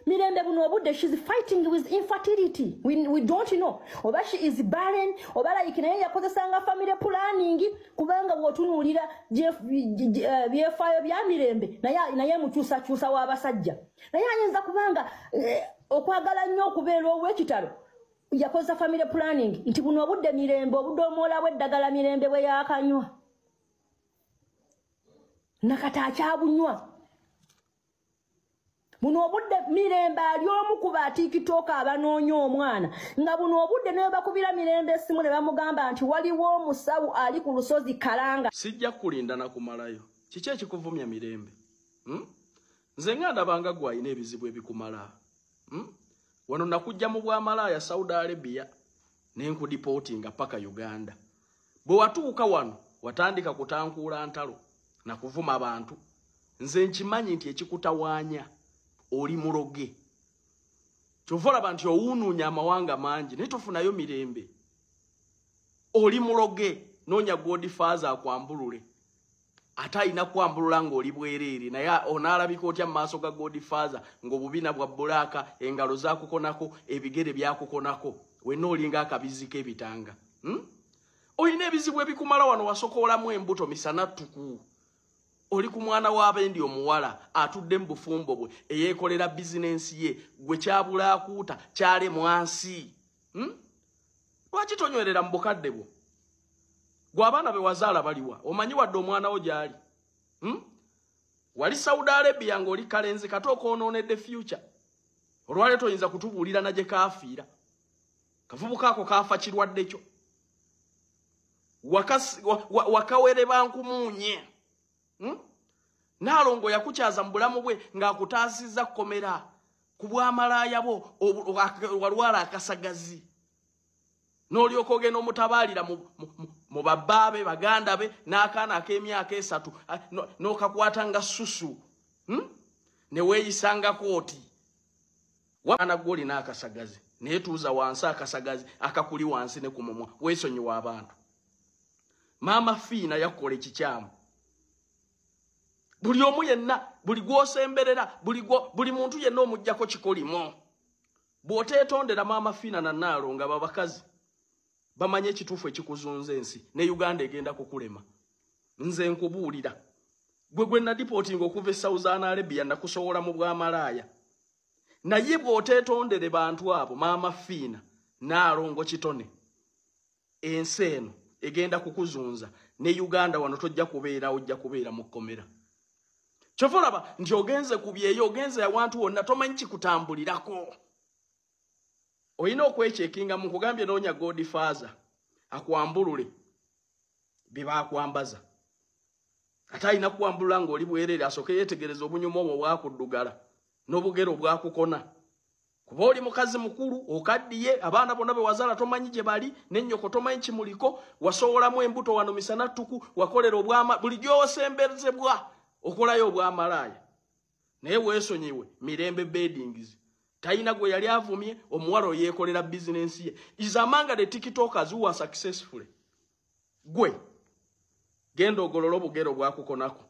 Mirembe buno obudde she's fighting with infertility. We don't know oba she is barren oba like naye yakozesanga family planning, kubanga bw'otunuulira byefaayo bya Mirembe, naye mukyusakyusa w'abasajja, naye ayinza kubanga okwagala nnyo okubeera ow'ekitalo yakozesa family planning, nti buno obudde Mirembe obudde omwola bw'eddagala Mirembe bwe yakanywa nakati akyabunywa. Buno obudde Mirembe ali omu ku ba TikToker abanoonya omwana, nga buno obudde ne bakubira Mirembe essimu ne bamugamba nti waliwo omusawo ali ku lusozi Kalanga. Sijja kulinda na kumalayo. Kiki ekikuvumya Mirembe? Nze nga ndabanga gwe alina ebizibu ebikumala. Wano nakujja mu bwamalaaya Saudi Arabia ne nkudipootinga paka Uganda. Bwe watuuka wano watandika kutankuula ntalo na kuvuma abantu. Nze nkimanyi nti ekikutawaanya oli muloge. Kyova olaba nti owuunuunya amawanga mangi naye tofunayo mirembe. Oli muloge, noonya Godfather akwambulule. Ate alina kwambulula ng'oli bwereere, naye onaalabika otya mu maaso ga Godfather ng'obubina bwa bulaaka, engalo zaakukonako, ebigere byakukonako, wenna olinga akabizi k'ebitanga. Olina ebizibu ebikumala. Wano wasokoolamu embuto misana ttuku. Oli ku mwana w'abendi omuwala atudde mu bufumbo bwe eyeekolera bizinensi ye, gwe kyabulaakuuta kyale mwansi. Lwaki tonywerera mu bukadde bwo? Gwe abaana be wazaala baliwa? Omanyi wadde omwana wo gy'ali? Wali Saudi Arabia ng'oli kalenzi kato okwonoonedde future. Olwaleero toyinza kutubuulira na gye kaafiira. Kavubuka ako kaafa kirwadde kyo. Wakawereba nkumuunye. Naalongo yakukyaza mu bulamu bwe ng'akutaasizza kkomera ku bwamalaaya bwo, walwala akasagazi. N'olyoka ogenda omutabaalira mu babbaabe baganda be n'akaana ak'emyaka 3, n'okakwata nga susu. Ne weeyisangako oti. Waana gwe olina akasagazi, naye tuuza wansi akasagazi akakuli wansi ne ku mumwa, weesonyiwa abantu. Maama Fiina yakukola ekikyamu. Buli omu yenna, buli gw'osemberera, buli muntu yenna omuggyako kikolimo. Bw'oteetondera Maama Fiina na Naalongo nga babakazi bamanye ekituufu ekikuzunza ensi, ne Uganda egenda kukulema. Nze nkubuulira, gwe gwe nadipootinga okuva e Saudi Arabia nakusowola mu bwamalaaya. Naye bw'oteetondere bantu abo, Maama Fiina Naalongo Kitone, ensi eno egenda kukuzunza, ne Uganda wano tojja kubeera, ojja kubeera mu kkomera. Kyova olaba nti ogenze ku byeyo, ogenze awantu wonna tomanyi kikutambulirako. Olina okwechekinga. Mu nkugambye noonya Godfather akwambulule bye baakwambaza. Ate alina kukwambulula ng'oli bwereere, asooke yeetegereza obunyuma obwo bwakuddugala n'obugere obwakukona. Kuba oli mukazi mukulu okaddiye, abaana bonna be wazaala tomanyi gye bali, n'ennyoko tomanyi kimuliko, wasowolamu embuto wano misana ttuku, wakolera obwama, buli gy'osemberezebwa okolayo obwamalaaya. Naye weesonyiwe Mirembe Beddings. Talina gwe yali avumye, omuwala oyeekolera bizinensi ye. Is among the TikTokers who are successful. Gwe genda ogolole obugere obwakukonako.